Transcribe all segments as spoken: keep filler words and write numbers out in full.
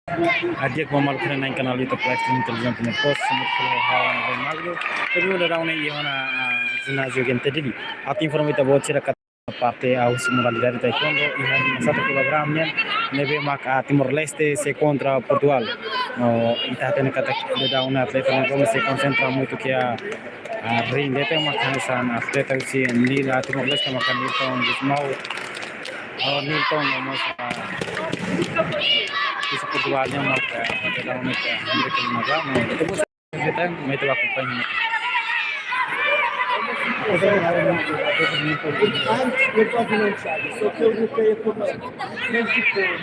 Di'ak, maluk sira, iha kanál YouTube Live Stream Televizaun Timor Post, semua kalau hal yang baik malu. Tapi udah tahu nih, iha ona, ah, zona jogen tadi. Atu informa ita-boot sira katak parte husi modalidade taekwondo, iha ida-ne'e satu kilogram nian, ne'ebé mak, ah, Timor-Leste sei kontra Portugal. No, ita hatene katak daudaun ne'e atleta ne'e sei konsentra muito ke, ah, ah, ring de'it, mak hanesan atleta husi Nil, ah, Timor-Leste mak Nilton Gusmão. Oh, Nilton, no mós, ah, husi Portugal nian mak, ah, daudaun ne'e, ah, Henrique Lima, no, ita-boot sira mai ita bá akompaña. Antes eu quase não sabe, só que eu botei a conta. Mas depois,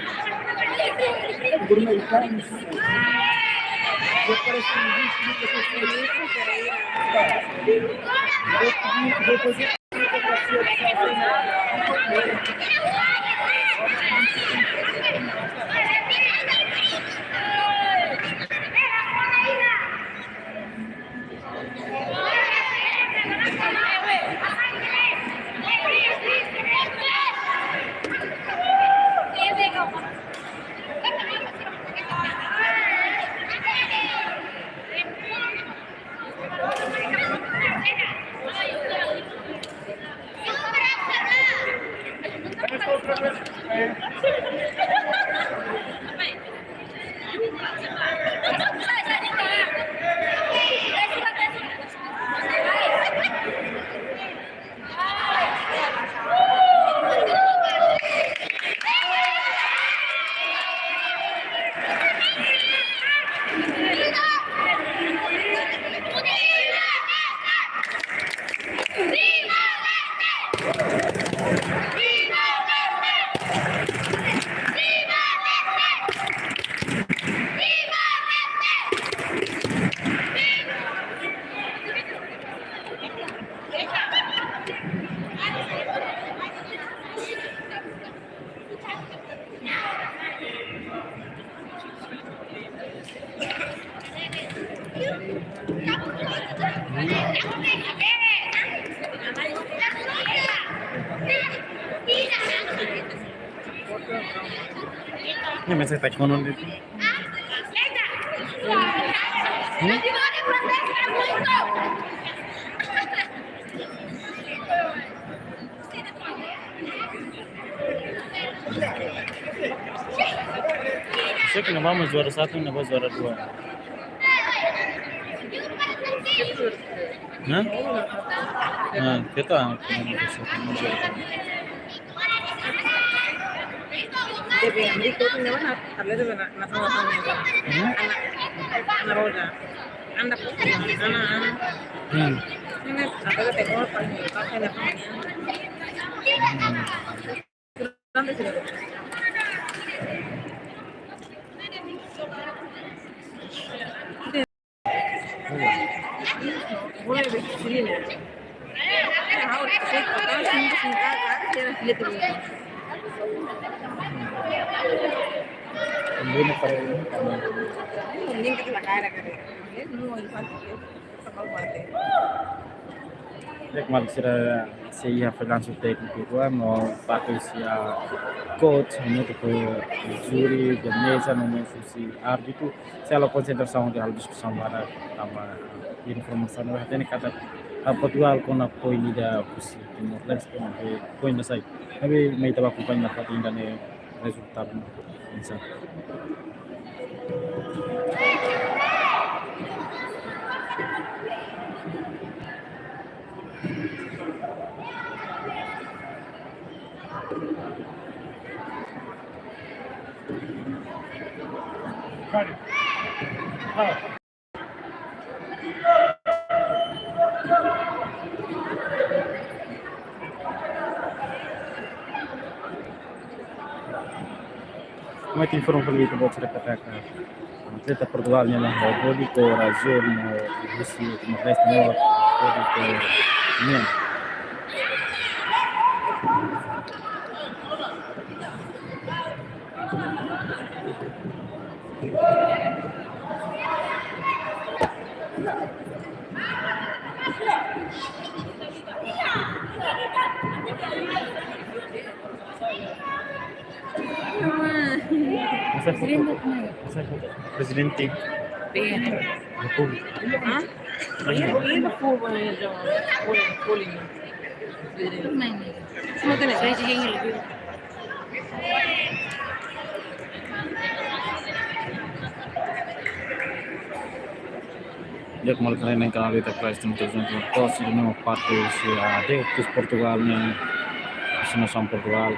o primeiro time, e aparece um vídeo que eu fiz. Vou pedir, vou fazer. Ne'e, mas ita kono di. Hmm? Só que não vamos juara satu, não vamos juara dua. Hah? Ah, kita. Debe, ambil tu punya mana? Ada tu mana? Nasa apa? Hmm? Anak, anak roda. Anda pun, anak, anak. Hmm. Ini ada tu tengok, pakai nak. Hmm. Di'ak, maluk sira, sei iha felansu tékniku rua, no parte husi coach, hamutuk ho júri, de meza, no mós husi árbitru, sei halo konsentrasaun hodi halo diskusaun badak, tanba informasaun ne'ebé hatene katak, ah, Portugal kona poin ida husi Timor-Leste, kona poin ida sai. Tapi mai ita bá akompaña nafatin ida-ne'e rezultadu. Mai ita informa fali ita-boot sira katak atleta Portugal nian la ho body colour azul no husi Timor-Leste no body colour nian. Masa foto. Prezidente Repúblika. Hã? Ele, ele foi, eh, já, foi, foi, Di'ak, maluk sira-nia kanál ita Play Stream Television Timor Post, ida ne'e parte husi, ah, adeptus Portugal ne'e, husi nasaun Portugal.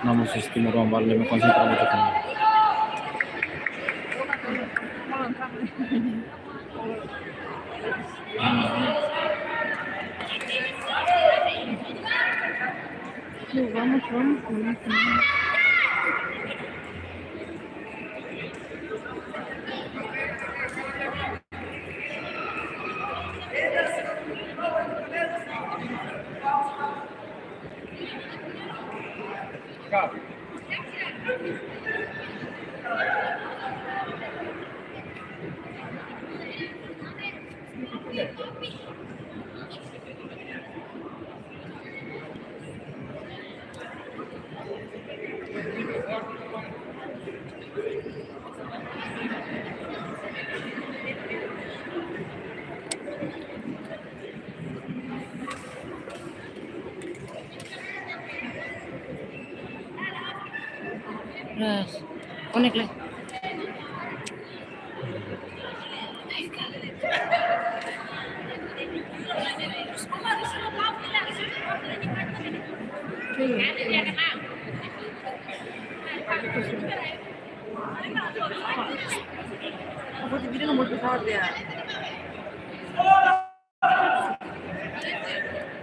Namun husi timoroan balu ne'ebé konsentra uitoan. Vamos, vamos, vamos, vamos. Ras, konek lai. Aku te bilang mau pesawat ya.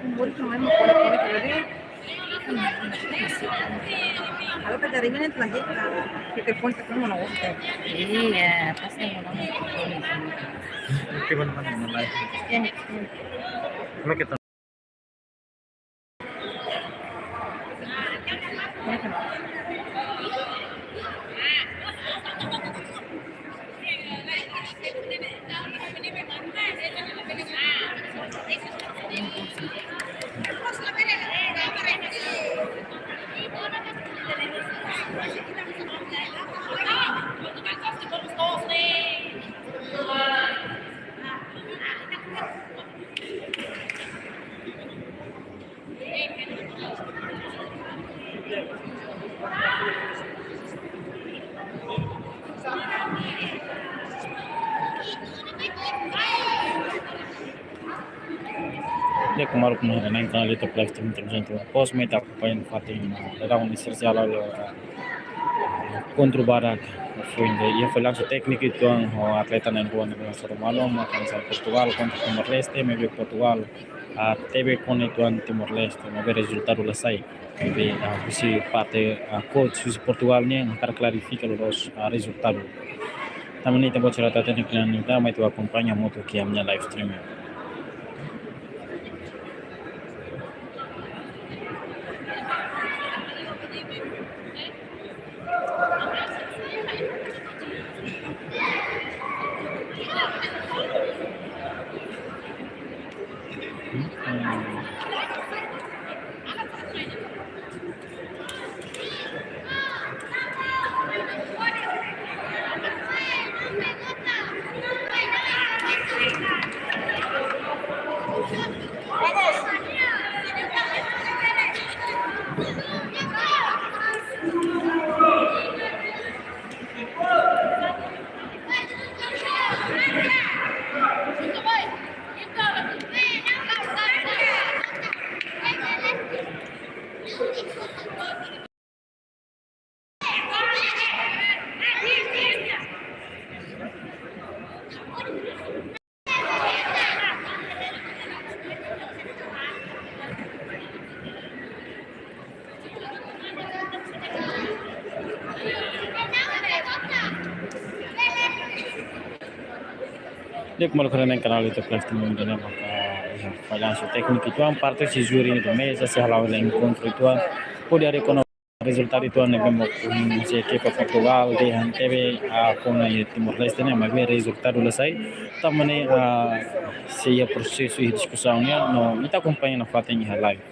Umur kemarin mau konek-konek lagi. Kalau tak dari mana lagi? Kita pun tak mau. Iya, pasti mau nonton. Oke, mana, mana, mana lagi? Ya. Oke, Di'ak, maluk sira-nia kanál ita Play Stream Television Timor Post, mai ita akompaña fatin, ah, daudaun ne'e sira sei hala'o, ah, enkontru badak foin-sa'e. Iha fallansu tékniku uitoan ho atleta na'in-rua ne'ebé hasoru malu, maka hanesan Portugal kontra Timor-Leste, maibé Portugal, ah, tebe kona uitoan Timor-Leste, maibé rezultadu la sai. Maibé, ah, husi parte, ah, coach husi Portugal nian hakarak klarifika loloos, ah, rezultadu. Tanba ne'e ita-boot sira atu hatene kle'an ita, mai ita akompaña hamutuk iha ami-nia live streaming. Di'ak, maluk sira-nia kanál ita Play Stream Television Timor Post, ah, iha fallansu tékniku uitoan, parte husi júri ne'e meza sei hala'o hela enkontru uitoan, hodi haree kona-ba rezultadu uitoan ne'ebé mak, mm, husi ekipa Portugal dehan tebe, ah, kona iha Timor-Leste ne'e, maibé rezultadu la sai. Tanba ne'e, ah, sei iha prosesu iha diskusaun nian, no ita akompaña nafatin iha live.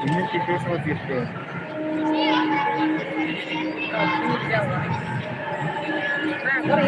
Ini kita sama siapa? Ita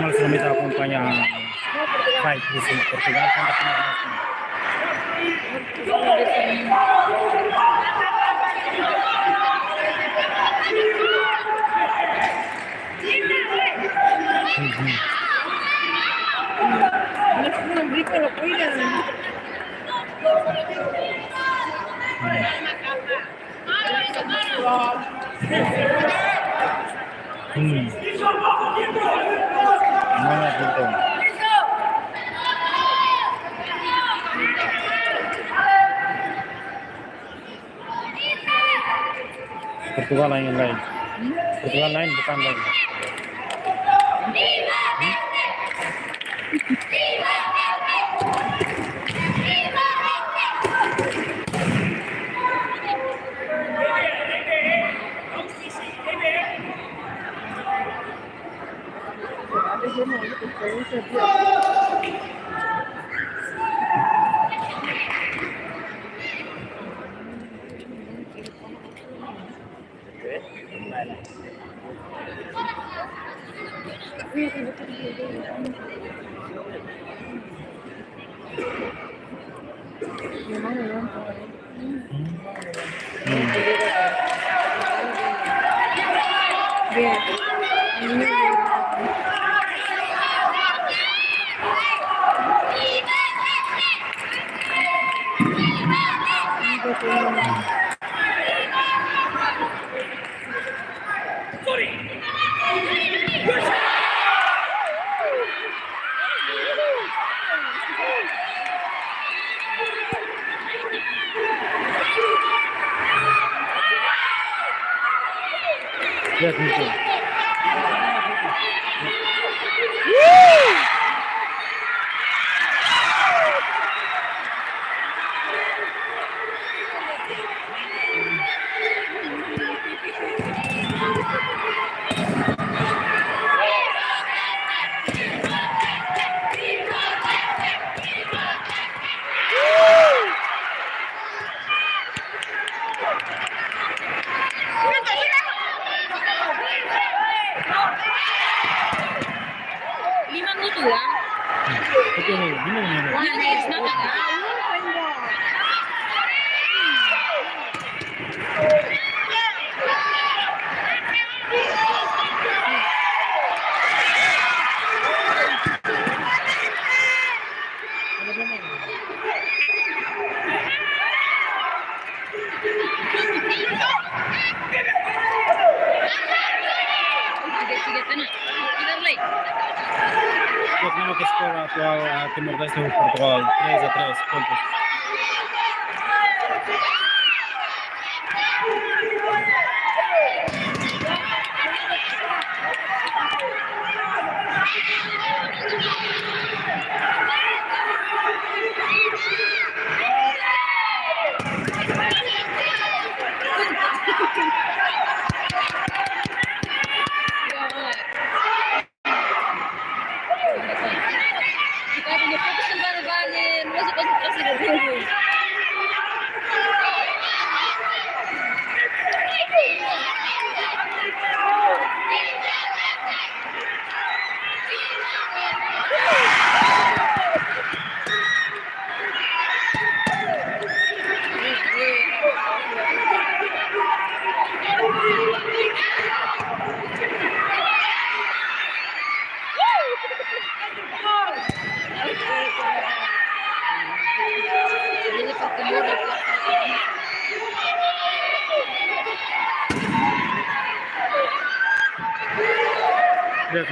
masih akompaña fight di sini Portugal kontra Timor Leste. Hmm. Mana Portugal? Portugal lain, lain. Portugal lain, bukan lain. Lihat musuh. Lima minutu ya. Oke, lima minutu. Lima minutu, kenapa? Kontinua ke skor atuál, ah, Timor-Leste ho Portugal, três a três pontos. Di'ak,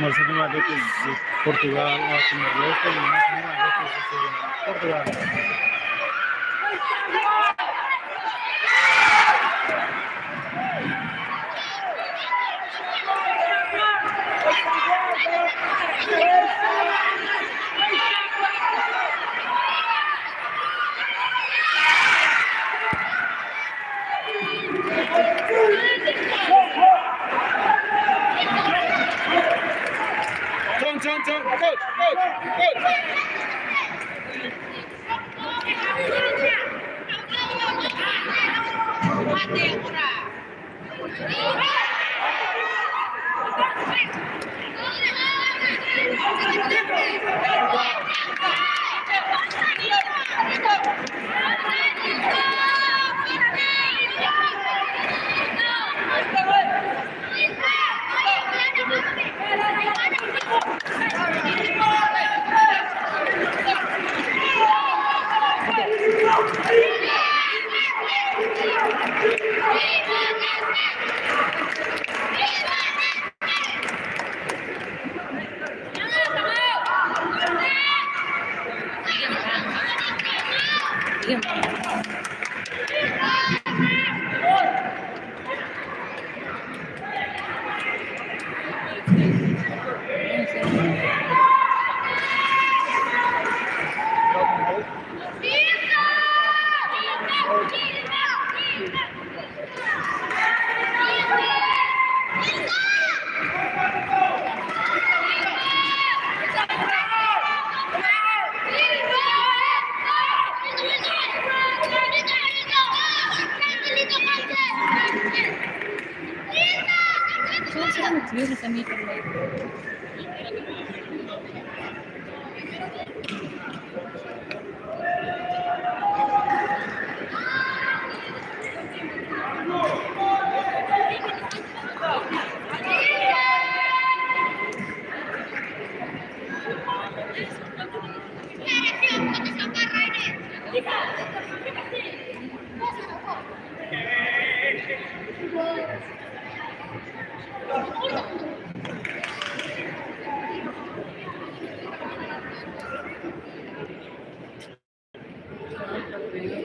maibé ne'e mak depois Portugal, ah, Timor-Leste, maibé ne'e mak depois Portugal. Chon, chon, chon. Coach, coach, coach.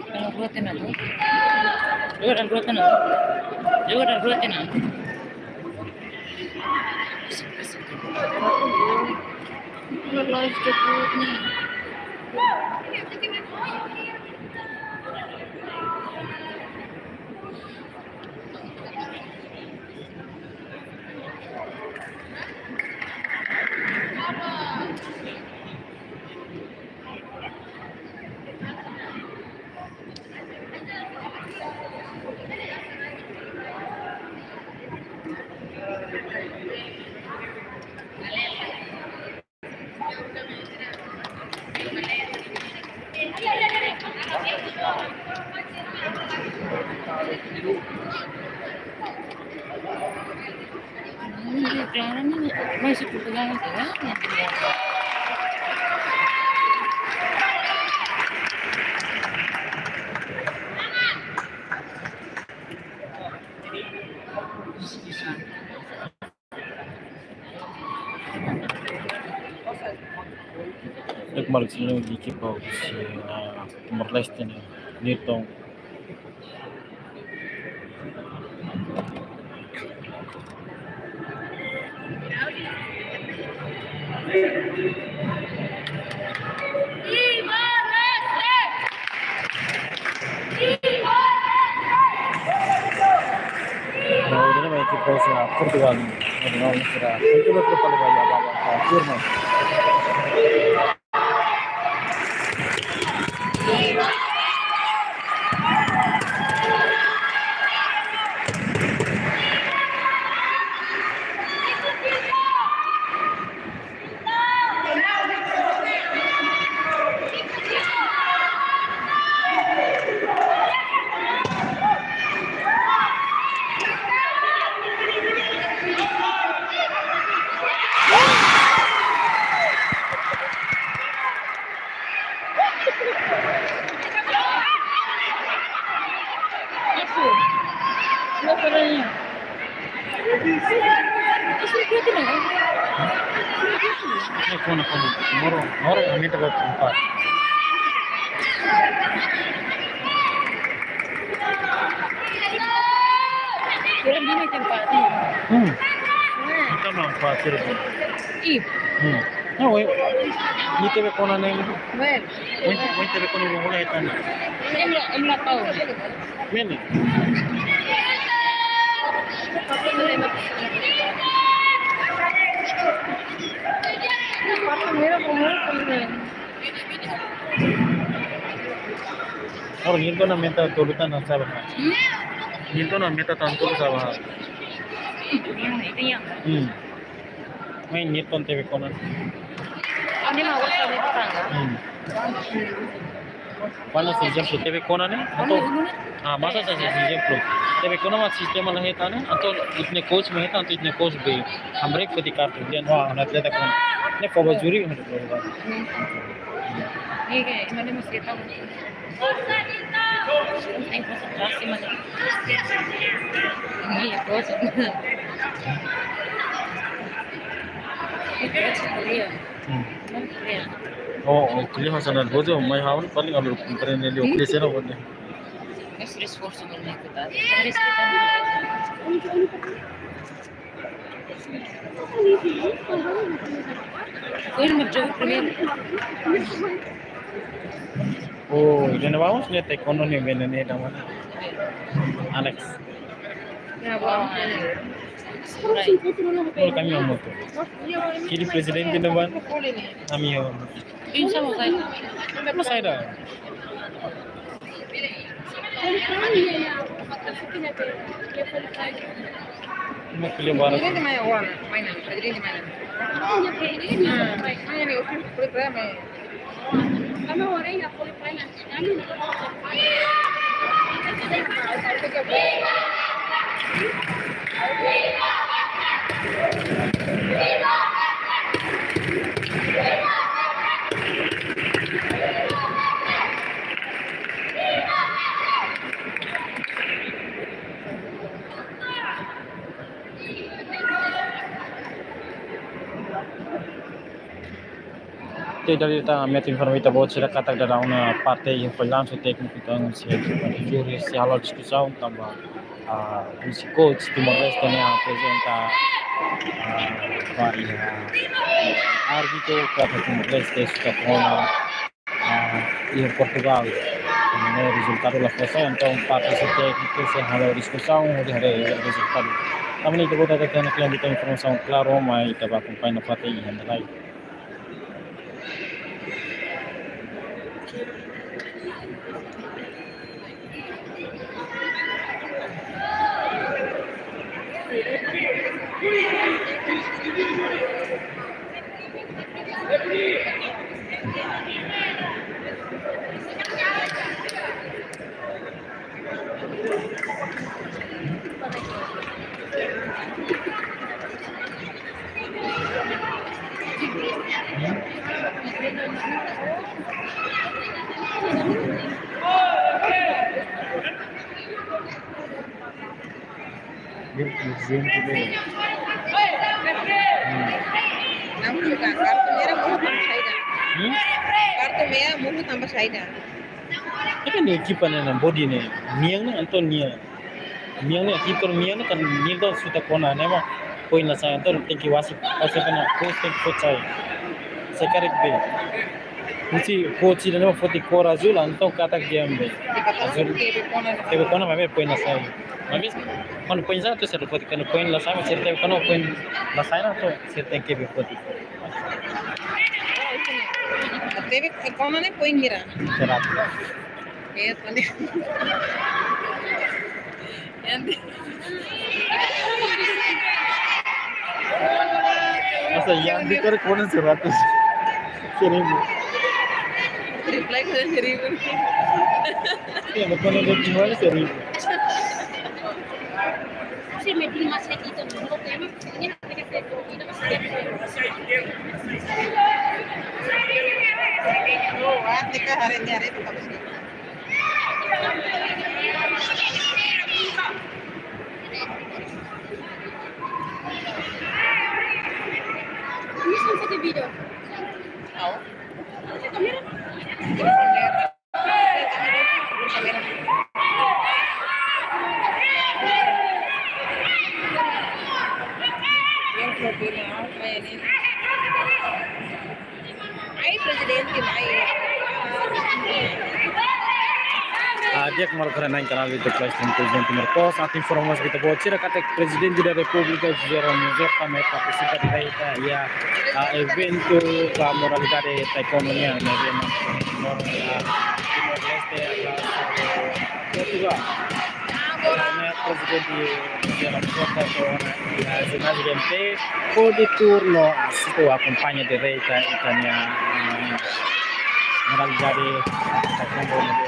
Tanggal dua tenang tu. Dua dan dua tenang. Dua dan dua tenang. Live jebut ni. Claro, no, no se preocupa, no. Dek malik sini di ekipa husi, ah, Timor-Leste ne'e, Newton. Nah, ini namanya ekipa husi Portugal. Nah, ini sudah, itu sudah paling banyak, banyak, firman. Moro, moro, moro, ami ta buat empat. Kira mina ke empat ni. Hmm. Nah. Kita mau empat kira tu. Ih. Hmm. No, weh. Ni T V kona neng. Weh. Weh, weh T V kona neng, weh, tan. Em la, em la tahu. Mene. Ora, nia entaun meta tolu tan saba. Hmm? Nia entaun meta tan tolu saba. Yang itu yang. Hmm. Mai nia entaun T V kona. Oh, nia mau WhatsApp itu kan? Hmm. Mana si jam su T V kona ne'e? Anu, anu ne'e? Ah, masa sa si jam pro. T V kona mak sistema la hetan ne'e? Atau ita-nia coach mak hetan, atau ita-nia coach be. Hamriik foti kartu, dehan, wah, atleta kona. Ne'e fó ba júri, mak hetan. Iya, kayak, mana masih tahu. Yang konsentrasi mana? Ini ya, coach. Ini coach, iya. Hmm. Oh, oh, kuliah hanesan bojo, mai haun paling kalau komprende liu, hmm? Kuliah sera bojo. Es esforço para me escutar. Parece que está. Foi uma jogo primeiro. Oh, ida-ne'e vamos, ne'e taekwondo ne'e bene ne'e da mana? Alex. Ya, vamos. Ora kami amo tu. Kiri prezidente ne'ebá. Ami amo. Insya Allah. Mas saida. Mas pilih barang. Ini di mana, Wan? Mainan, ini di mana? Hmm, ini, oke, boleh, boleh, main. Te dari ta mete informe ta bot sira katak daudaun parte iha fó lansu tékniku, entaun sei júri sei halo diskusaun tanba, ah, husi coach Timor-Leste ne'e aprezenta, ah, ba iha árbitru katak Timor-Leste suka kona, ah, iha Portugal. Ne'e rezultadu la fó sai, entaun parte husi tékniku sei halo diskusaun hodi haree rezultadu. Tanba ne'e ita-boot atu hatene klaru, ita informasaun klaru, maibé ita bá akompaña nafatin iha ne'e lai. Namun juga kartu merah murru tanba saida. Hmm? Kartu merah murru tanba saida. Ita-nia ekipa ne'e, nia body ne'e, nian ne'e, entaun nia, nian ne'e, ekipa nian ne'e kan nia entaun suta kona ne'e mak poin la sai, entaun tenke wasit, wasit kena, coach tenke fó sai. Sai karik be. Husi coach ida ne'e mak foti kór azúl, entaun katak di'ak be. Azúl. Tebe kona maibé poin la sai. Maibé, kuandu poin sai, entaun sira foti, kuandu poin la sai, sira tebe kona poin la sai, entaun sira tenke be foti. Tebe kona ne'e poin hira? Seratus. Iya, tadi. Yang di- Masa yang di kore kona seratus? Seribu. Reply ko seribu. Iya, bukan ada jual seribu. Si meeting masih itu dulu, tema ini. Ini sampai di video. Ai, Prezidente, mai. Ah, di'ak, maluk sira, iha kanál YouTube Live Stream Televizaun Timor Post, atu informa ba ita-boot sira katak Prezidente da Repúblika, José Ramos Horta, mai partisipa direta iha, ah, eventu ba modalidade taekwondo nian, ne'ebé Timor-Leste, ah, Portugal. Ne'e Prezidente José Ramos Horta, iha, ah, jináziu D M T, hodi tuur no asistu akompaña direta ita-nia, ah, modalidade taekwondo ne'ebé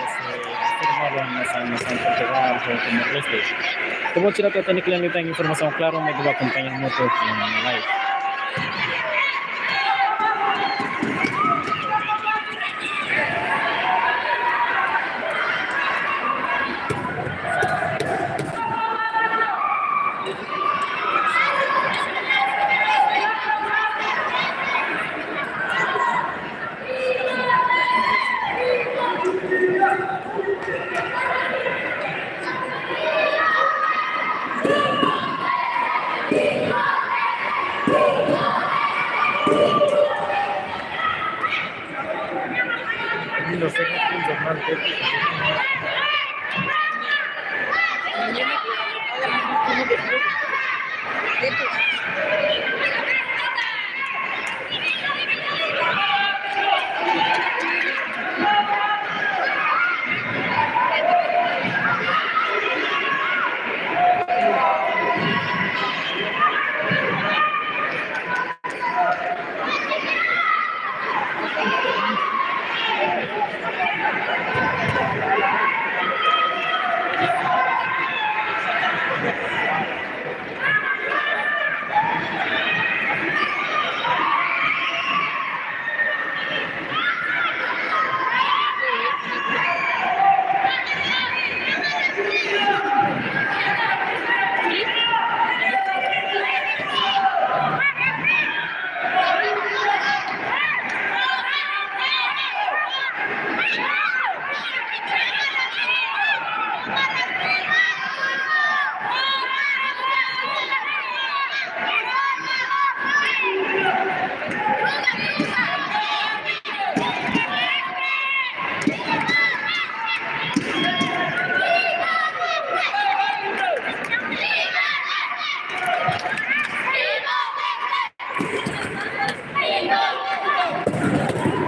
sei firma nasaun, nasaun Portugal ho Timor-Leste. Ita-boot sira atu hatene kle'an liután informasaun klaru, mai ita akompaña hamutuk iha live.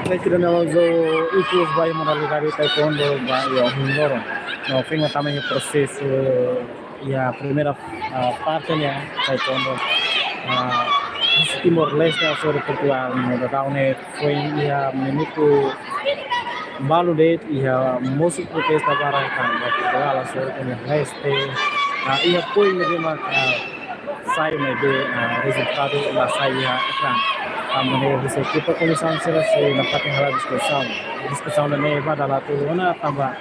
Baik, ida-ne'e la'o ikus ba iha modalidade taekwondo ba iha ohin loron. No, foin tama iha prosesu iha primeira, ah, parte ne'e taekwondo, ah, husi Timor-Leste hasoru Portugal, no daudaun ne'e foin iha minutu balu de'it iha mosu protesta barak tan ba Portugal hasoru Timor-Leste, ah, iha poin ne'ebé mak, ah, sai maibé, ah, rezultadu la sai iha ekran. Ah, maneira husi ekipa komisaun sira sei nafatin hala'o diskusaun. Diskusaun ne'e ba dala tolu ona tanba,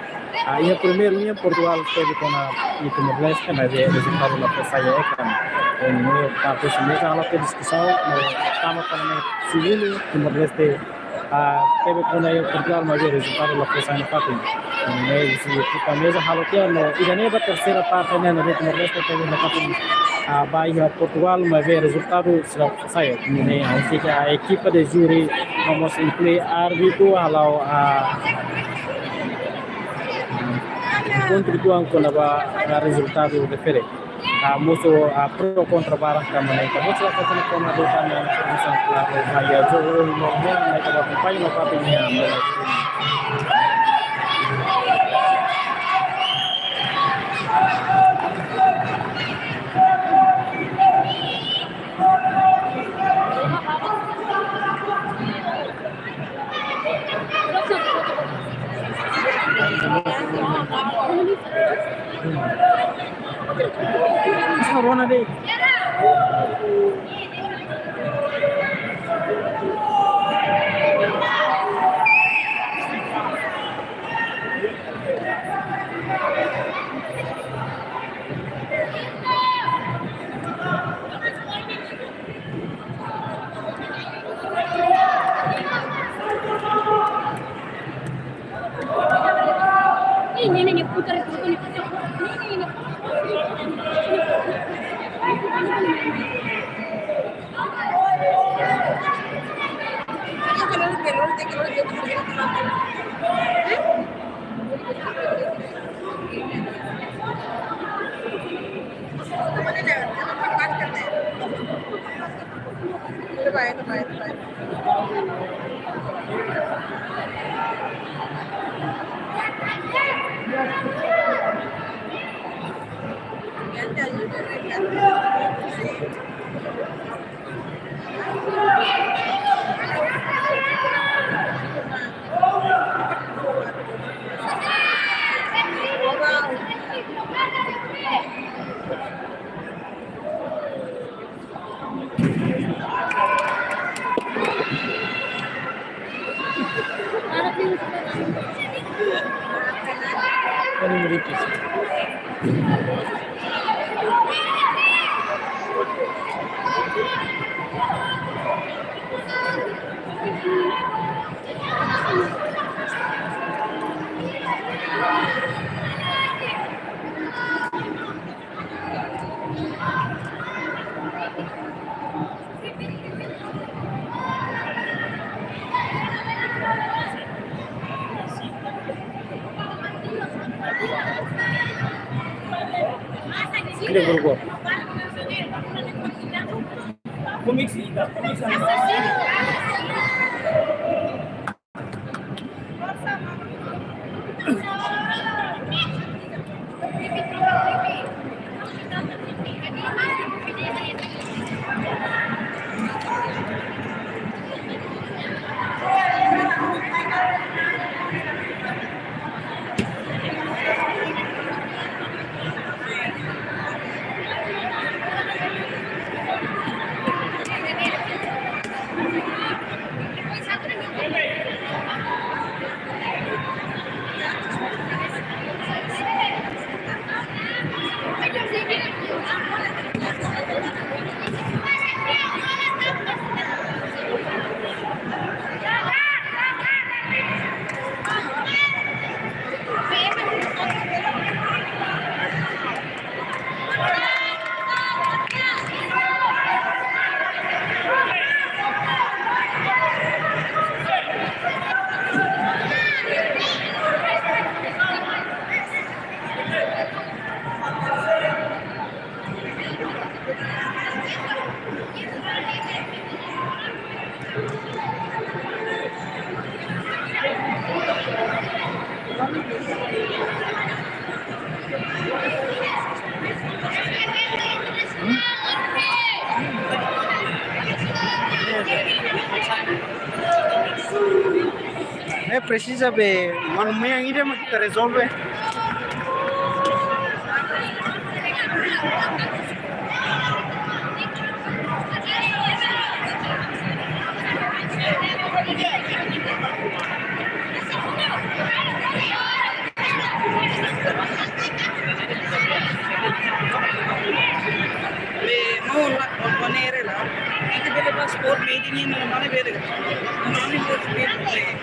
ah, iha primeiru nian Portugal teve kona Timor-Leste, maibé rezultadu la fó sai iha ekran. Ne'e parte sira mezmu hala'o diskusaun, no tama fali ne'e segundu Timor-Leste, ah, teve kona Portugal, maibé rezultadu la fó sai nafatin. Ne'e husi ekipa mezmu halo tiha, no ida-ne'e ba terseira parte ne'e, ne'ebé Timor-Leste teve nafatin, ah, ba iha Portugal, maibé rezultadu sira la fó sai. Ne'e ha'u sei ekipa de júri, no mós inklui árbitru, hala'o, ah, enkontru uitoan kona-ba, ah, rezultadu refere. Ah, mosu, ah, pro kontra barak tan, maibé ita-boot sira atu hatene kona-ba informasaun klaru ba iha jogu ne'e, no ita akompaña no papel nian. Corona deh. Kira berubah. Ne'e presiza be, manu mean ida mak ita rezolve. Be mau la, mau nere la. Ita bele paspor, be ida-ne'e, mana bele. Mana bele.